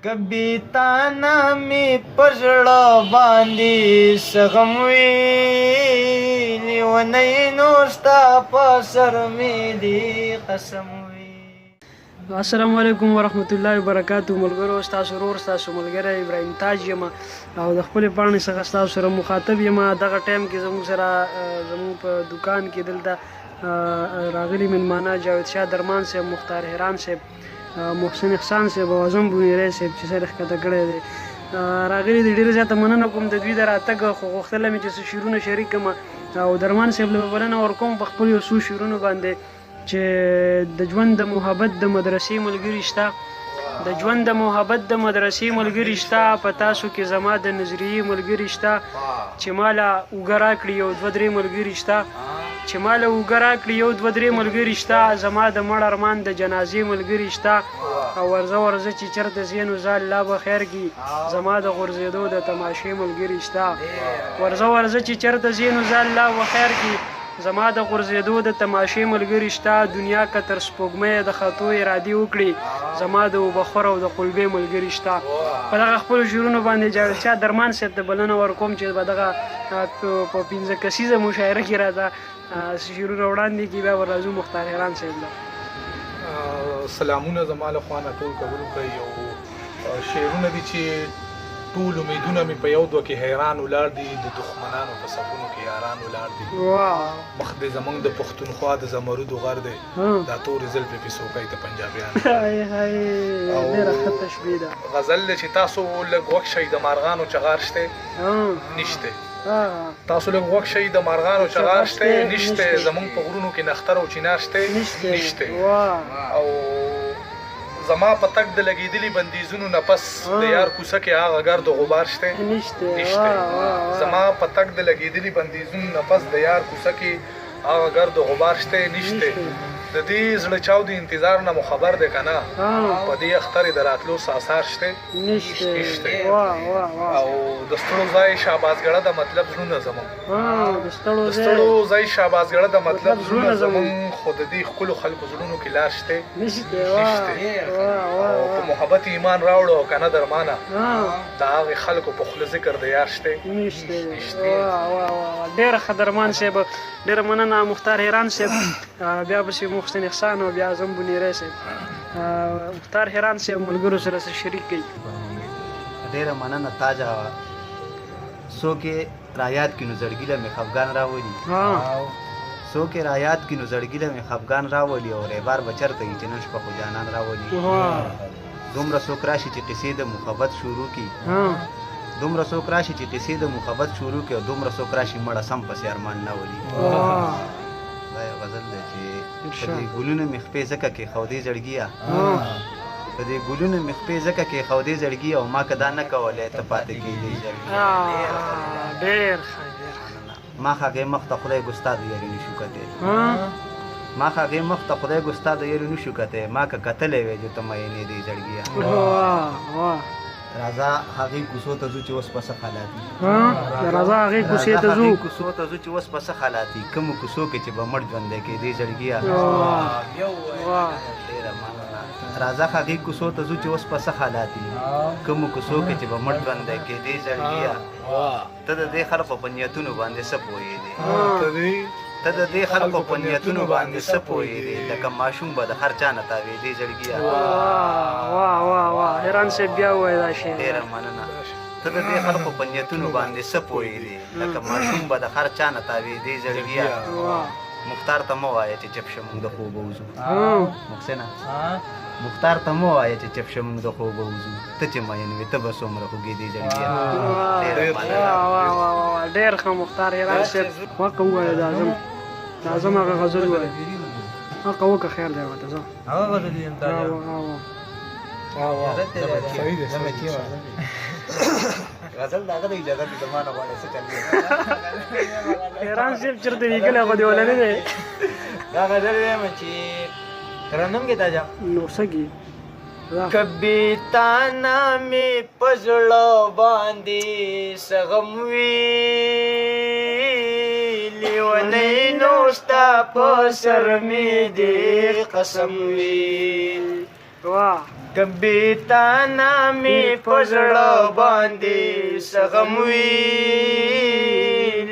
کبي تا نه مې په زړه باندې څه غم وي، لیونی نو ستا په سر مې دې قسم وي. السلام علیکم ورحمت الله وبرکاتو ملګرو، ستاسو ورور ستاسو ملګری ابراهیم تاج یم او د خپلې پاڼې څخه ستاسو سره مخاطب یم. دغه ټایم کې زموږ سره زموږ په دکان کې دلته راغلي مېلمانه جاوید شاه درمان صاحب، مختار حیران صاحب، محسن احسان صاحب او اعظم بونیری صاحب چې سر یې ښکته کړی دی راغلي دي. ډېره زیاته مننه کوم د دوی د راتګ، خو غوښتله مې چې څه شعرونه شریک کړم او درمان صاحب له به بلنه ورکوم په خپلو یو څو شعرونو باندې چې د ژوند د محبت د مدرسې ملګري شته، د ژوند د محبت د مدرسې ملګري شته، په تاسو کې زما د نظریې ملګري شته، چې ماله اوږه راکړي یو دوه درې ملګري شته، چې ماله اوږه راکړي یو دوه درې ملګري شته، زما د مړ ارمان د جنازې ملګري شته، او ورځه ورځه چې چرته ځې نو ځه الله به خیر کړي، زما د غورځېدو د تماشې ملګري شته، ورځه ورځه چې چرته ځې نو ځه الله به خیر کړي، زما د غورځېدو د تماشې ملګري شته، دنیا که تر سپوږمۍ د ختو ارادې وکړي، زما د اوبخور او د قلبې ملګري شته. په دغه خپلو شعرونو باندې جاوید شاه درمان صاحب ته بلنه ورکوم چې په دغه په 5 کسیزه مشاعره کې راته شعرونه وړاندې کړي. بیا به راځو مختار حیران صاحب له. سلامونه زما له خوا نه ټول قبول کړئ. یو شعرونه دي چې ټول امیدونه مې په یو دوه کې حیران ولاړ دي، د دښمنانو په صفونو کې یاران ولاړ دي. مخ دې زمونږ د پښتونخوا د زمرودو غر دی، دا تورې زلفې پې څوکۍ ته پنجابیان. ډېره ښه تشبیه ده. غزل دی چې تاسو لږ غوږ شئ، د مارغانو چغار شته نشته، تاسو لږ غوږ شئ، د مارغانو چغار شته نشته، زمونږ په غرونو کې نختر او چینار شته نشته، او زما په تګ د لګېدلي بندیزونو نه پس د یار کوڅه کې هغه ګرد و غبار شته نشته، زما په تګ د لګېدلي بندیزونو نه پس د یار کوڅه کې هغه ګرد و غبار شته نشته. د دې زړه چاودي انتظار نه مو خبر دی که نه، په دې اختر یې د راتلو څه اثار شته نشته. او د ستړو ځای شهبازګړه د مطلب زړونه زموږ، د ستړو ځای شهبازګړه د مطلب زړونه زموږ، خو د دې ښکلو خلکو زړونو کې لار شته نشته. او په محبت ایمان راوړو او که نه درمانه، د هغې خلکو په خوله ذکر د یار شته نشته. ډېر ښه درمان صاحب، ډېره مننه مختار حیران صاحب. بیا پسې محسن احسان او بیا اعظم بونیری صاحب. مختار حیران صاحب ملګرو سره څه شریک کړئ. ډېره مننه تاجه. څوک یې رایاد کړي نو زړګي له مې خفګان راولي، څوک یې رایاد کړي نو زړګي له مې خفګان راولي، او ریبار به چېرته وي چې نن شپه خو جانان راولي. دومره څوک راشي چې قصې د محبت شروع کړي، دومره څوک راشي چې قصې د محبت شروع کړي، او دومره څوک راشي مړه سم پسې ارمان نه ولي. دا یو غزل دی چې په دې ګلونو مې خپې ځکه کېښودې زړګیه، په دې ګلونو مې خپې ځکه کېښودې زړګیه، او ما که دا نه کولی ته پاتې کېدې زړګیه. ډېر ښه. ما هغې مخ ته خدای ګستا د یاري نشو کتی، ما هغې مخ ته خدای ګستا د یاري نشو کتی، ما که کتلی وی جو ته مینې دی زړګیه. راځه هغې کوڅو ته ځو چې اوس په څه حالات دي، راځه هغې کوڅې ته ځو، کوڅو ته ځو چې اوس په څه حالات دي، کومو کوڅو کې چې به مړ ژوندی کېدې زړګیه. ډېره مننه. راځه هغې کوڅو ته ځو چې اوس په څه حالات دي، کومو کوڅو کې چې به مړ ژوندی کېدې زړګیه. ته د دې خلکو په نیتونو باندې څه پوهېدې، ته د دې خلکو په نیتونو باندې څه پوهېدې، لکه ماشوم به د هر چا نه تاوېدې زړګیه. واه واه واه حیران صاحب بیا ووایه دا شعر. ډېره مننه. ته د دې خلکو په نیتونو باندې څه پوهېدې، لکه ماشوم به د هر چا نه تاوېدې زړګیه. مختار ته مه وایه چې چپ شه مونږ د خوبه وځو، محسنه مختار ته مه وایه چې چپ شه مونږ د خوبه وځو، ته چې مین وې ته به څومره خوږېدې زړګیه. ډېر ښه مختار حیران صاحب. واقع ووایه د اعظم، د اعظم هغه غزل ووایه. واقع وکړه خیر دی ورته ځه. هغه غزل یې غزل د هغه د اجازه دې زما نه غواړې څه چل دی؟ حیران صاحب چېرته لیکلی خو دې وله نه دی. دا غزل وایم چې ترنم کې تاجه نو څه کې کبي تا نه مې په زړه باندې څه غم وي، لیونی نو ستا په سر مې دې قسم وي. واه. کبیتا نامې پزړه باندې سغم وی،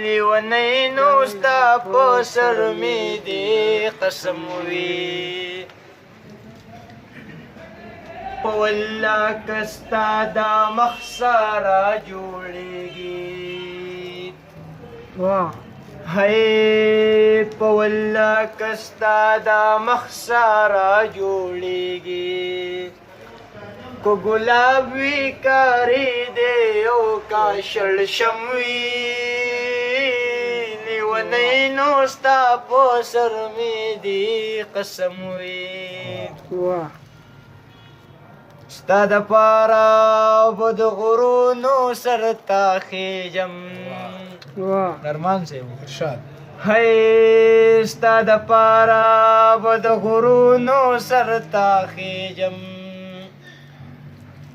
لیونی نو ستا په سر مې دې قسم وی. په والله که ستا دا مخ سره جوړېږي، واه، هی په والله که ستا دا مخ سره جوړېږي، کو ګلاب وي کاری دی او کا شړشم وي، لیونی نو ستا په سر مې دي قسم وي. واه. ستا د پاره بد غرونو سر ته خېژم. واه. درمان صاحب. ارشاد. هی ستا د پاره بد غرونو سر ته خېژم،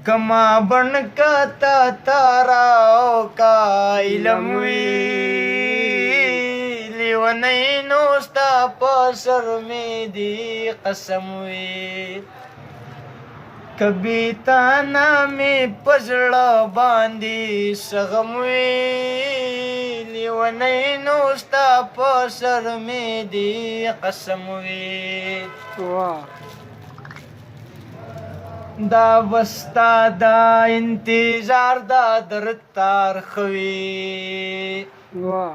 کما بڼکتا تارا او کا علم وي، لیونی نو ستا په سر مې دي قسم وي. کبیتا نامې په زړه باندې سغم وي، لیونی نو ستا په سر مې دي قسم وي. واه. دا وستا دا انتظار دا درتار خوي. واه.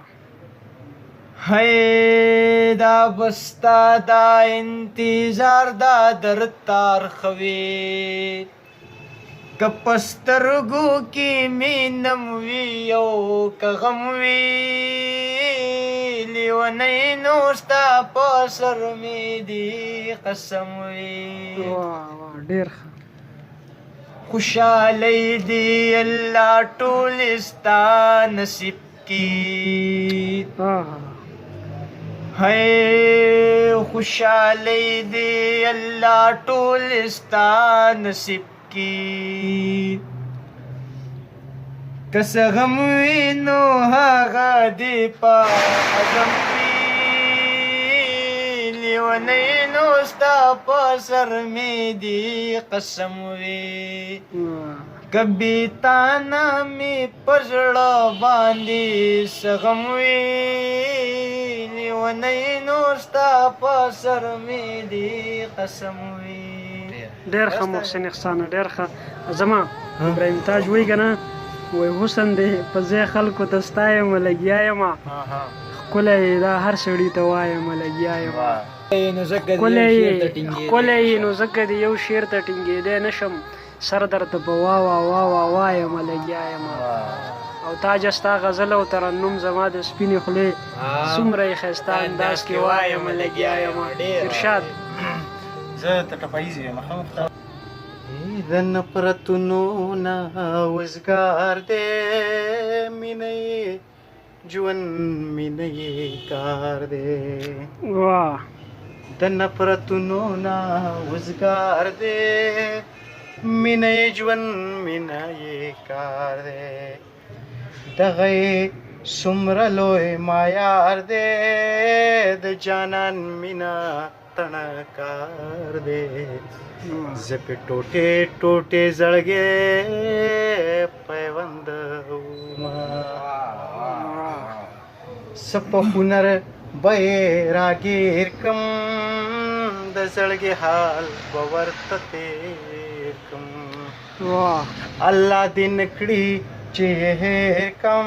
هی دا بستا دا انتظار دا درتار خوي، که پسترګو کې مینم وي او که غم وي، لیونی نو ستا په سر مې دي قسم وي. واه واه، ډیر ښه. خوشحالي دی الله ټول ستا نصیب کی. ها. هی خوشحالي دی الله ټول ستا نصیب کی، که څه غم وي نو هغه دې په عزم وي، لیونی نو ستا په سر مې دي قسم وي. واه. کبیتا نامې په زړه باندې سغم وي، لیونی نو ستا په سر مې دي قسم وي. ډیر ښه محسن احسان، ډیر ښه. زما ابراهیم تاج وای کنه، وای حسن دی په ځای خلکو ته ستا یم لګیا یم، ښکلی دا هر سړي ته وایم لګیا یم. نو ځکه ښکلی ښکلی یې نو ځکه د یو شعر ته ټینګېدی نه شم، سر درته په وا وا وا وا وایم لګیا یم. او تاجه ستا غزل او ترنم زما د سپینې خولې څومره یې ښایسته انداز کې وایم لګیا یم. ارشاد. زه ته ټپایز یم. ښه مختار د نفرتونو نه وزګار دی، مینه یې ژوند مینه یې کار دی. واه. د نفرتونو نه وزګار دی، مینه یې ژوند مینه یې کار دی، دغه یې څومره لوی معیار دی، د جانان مینه تڼاکار دی. زه په ټوټې ټوټې زړګی پیوند ومه، څه په هنر به یې راګیر کم، د زړګي حال به ورته تېر کم. واه. الله دې نه کړي چې یې هېر کم،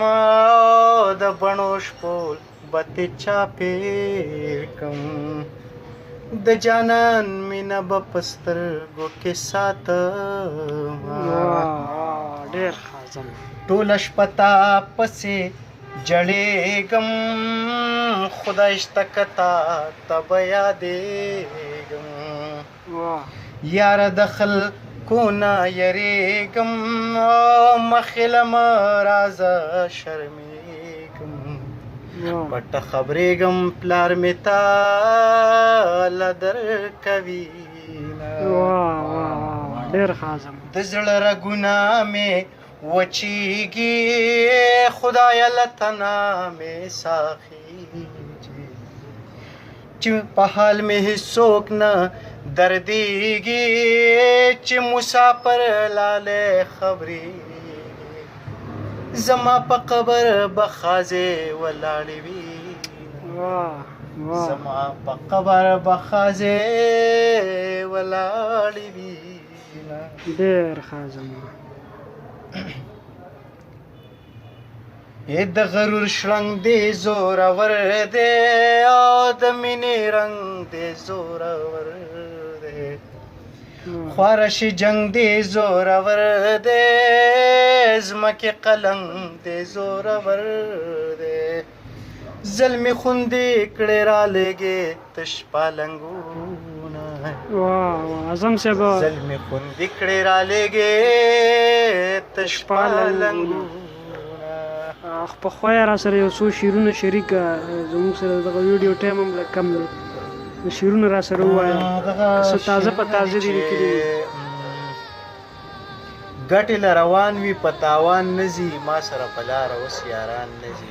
د بڼو شپول به ترې چاپېر کم، د جانان مینه به په سترګو کې ساتم. واه واه، ډېر ښه زما. ټوله شپه تا پسې جړېږم، خدای شته که تا ته به یادېږم. واه. یاره د خلکو نه یریږم، مخې له مه راځه شرمېږم. واه. پټه خبرېږم پلار مې تا له درکوي نه. واه واه واه، ډېر ښه زما. د زړه رګونه مې وچیږي، خدایه له تنا مې ساخیږي، چې په حال مې هیڅوک نه دردیږي چې مسافر لاله خبرېږي، زما په قبر به ښځې ولاړې وي، زما په قبر به ښځې ولاړې وي. ډېر ښه زما. ای د غرور شړنګ دی زورور دی، او د مینې رنګ دی زورور دی، خواره شي جنګ دی زورور دی، ځمکې قلنګ دی زورور دی، زلمي خوندې کړې رالېږې تش پالنګونه. واه واه اعظم صاحب، زلمي خوندې کړې رالېږې تش پالنګونه. په خوا یې را سره یو څو شعرونه شریک، زموږ سره دغه ویډیو ټایم هم لږ کم دی، شعرونه را سره ووایه، څه تازه په تازه دي لیکلي دي. ګټې له روان وي په تاوان نه ځي، ما سره په لاره اوس یاران نه ځي.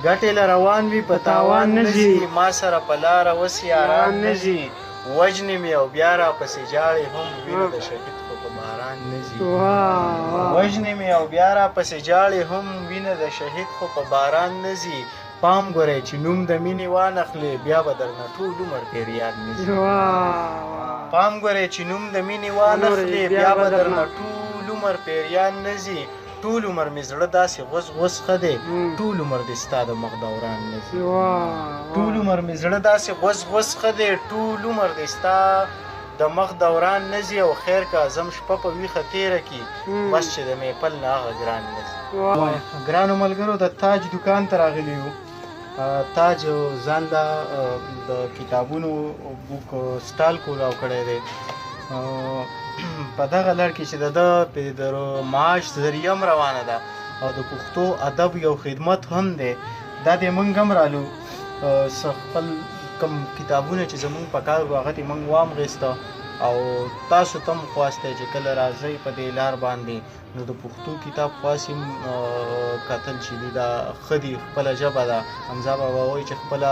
ګټې له روان وي په تاوان نه ځي، ما سره په لاره اوس یاران نه ځي، وژنې مې او بیا راپسې ژاړې هم، وینه د شهید خو په باران نه ځي. وژنې مې او بیا راپسې ژاړې هم، وینه د شهید خو په باران نه ځي، پام ګورئ چې نوم د مینې وانخلې، بیا به درنه ټول عمر پیریان نه ځي. پام ګورئ چې نوم د مینې وانخلې، بیا به درنه ټول عمر پیریان نه ځي، ټول عمر مې زړه داسې غوڅ غوڅ ښه دی، ټول عمر دې ستا د مخ دوران نه ځي. ټول عمر مې زړه داسې غوڅ غوڅ ښه دی، ټول عمر دې ستا د مخ دوران نه ځي، او خیر که اعظم شپه په ویښه تېره کړي، بس چې د میپل نه هغه ګران نه ځي. ګرانو ملګرو، د تاج دکان ته راغلي یو. تاج ځان له د کتابونو بوک سټال کولاو کړی دی. په دغه لړ کې چې د ده د معاش ذریعه هم روانه ده او د پښتو ادب یو خدمت هم دی، دا دی موږ هم رالو څه خپل کوم کتابونه چې زموږ په کار وو هغه ترې موږ وامغېسته، او تاسو ته هم خواست دی چې کله راځئ په دې لار باندې نو د پښتو کتاب خاص هم کتل چې دي دا ښه دي، خپله ژبه ده. حمزه بابا وایي چې خپله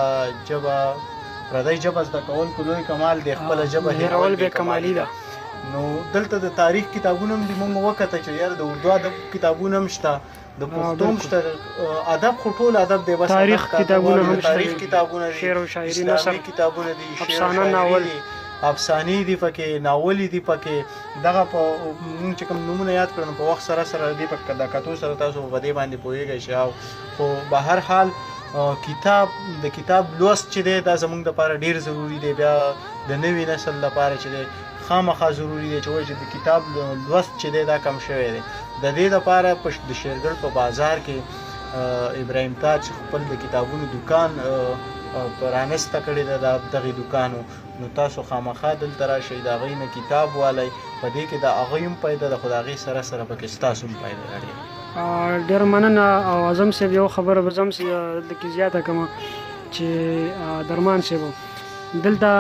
ژبه پردۍ ژبه زده کول خو لوی کمال دی، خپله ژبه هېرول بې کمالي ده. نو دلته د تاریخ کتابونه هم دي، موږ وکته چې یاره د اردو ادب کتابونه هم شته، د پښتو هم شته، ادب خو ټول ادب دی، بس تاریخ کتابونه هم شته، تاریخ کتابونه دي، شعر او شاعري، نثر کتابونه دي، افسانه، ناول، افسانې دي پکې، ناول دي پکې. دغه په موږ چې کوم نومونه یاد کړل په وخت سره سره دې په د کتو سره تاسو په دې باندې پوهېږئ چې او خو به هر حال کتاب د کتاب لوست چې دی دا زموږ دپاره ډېر ضروري دی، بیا د نوي نسل لپاره چې دی خامخا ضروري دی چې وایي چې د کتاب لوست چې دی دا کم شوی دی. د دې لپاره په د شیرګړ په بازار کې ابراهیم تاج خپل د کتابونو دکان پرانسته کړې ده، د دغې دکانو. نو تاسو خامخا دلته راشئ، د هغوی نه کتاب والئ، په دې کې د هغوی هم پیدا ده، خو د هغې سره سره پکې ستاسو هم پیدا ده. ډېره ډېره مننه. او اعظم صاحب یو خبره به زه هم دلته کې زیاته کړم چې درمان صاحب دلته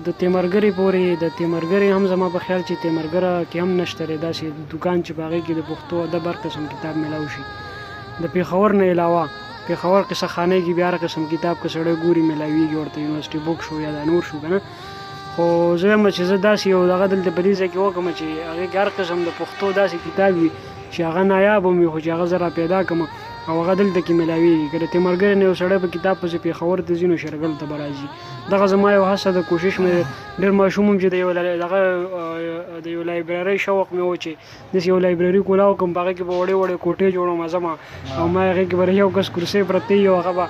د تیمرګرې پورې، د تیمرګرې هم زما په خیال چې تیمرګره کې هم نشته دی داسې دکان چې په هغې کې د پښتو ادب هر قسم کتاب میلاو شي. د پېښور نه علاوه پېښور قصه خانې کې بیا هر قسم کتاب که سړی ګوري میلاویږي ورته، یونیورسټي بوک شو یا دا نور شو که نه. خو زه وایم چې زه داسې یو دغه دلته په دې ځای کې وکړم چې هغې کې هر قسم د پښتو داسې کتاب وي چې هغه نایاب هم وي، خو چې هغه زه را پیدا کړم او هغه دلته کې میلاویږي. که د تیمرګرې نه یو سړی په کتاب پسې پېښور ته ځي نو شیرګړ ته به راځي. دغه زما یو هڅه ده، کوشش مې دی. ډېر ماشوم وم چې د یو دغه د یو لایبررۍ شوق مې و چې داسې یو لایبرري کولاو کړم، په هغې کې به وړې وړې کوټې جوړوم زما، او ما هغې کې به یو کس کرسۍ پرتې وي او هغه به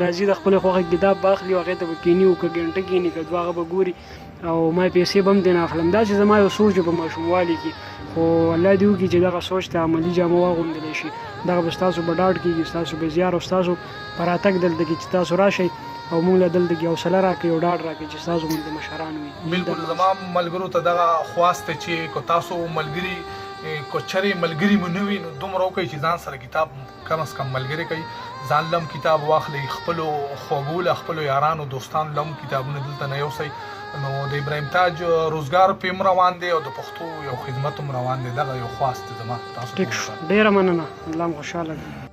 راځي د خپلې خوښې کتاب به اخلي او هغې ته به کښېني او که ګنټه کښېني که دوه هغه به ګوري او ما پیسې به هم ترې نه اخلم. داسې زما یو سوچ و په ماشوموالي کې، خو الله دې وکړي چې دغه سوچ ته عملي جامه واغوندلی شي. دغه به ستاسو به ډاډ کېږي، ستاسو به زیار او ستاسو په راتګ دلته کې چې تاسو راشئ او موږ له دلته کې حوصله راکړئ او ډاډ راکړئ چې ستاسو غوندې مشران وي. بالکل زما ملګرو ته دغه خواست دی چې که تاسو ملګري که چېرې ملګري مو نه وي نو دومره وکړئ چې ځان سره کتاب کم از کم ملګری کوي، ځان له هم کتاب واخلئ، خپلو خوږو له خپلو یارانو دوستانو له هم کتابونه دلته نه یوسئ. نو د ابراهیم تاج روزګار پې هم روان دی او د پښتو یو خدمت هم روان دی. دغه یو خواست دی زما تاسو ټیک شو، ډېره مننه، الله مو خوشحاله کړه.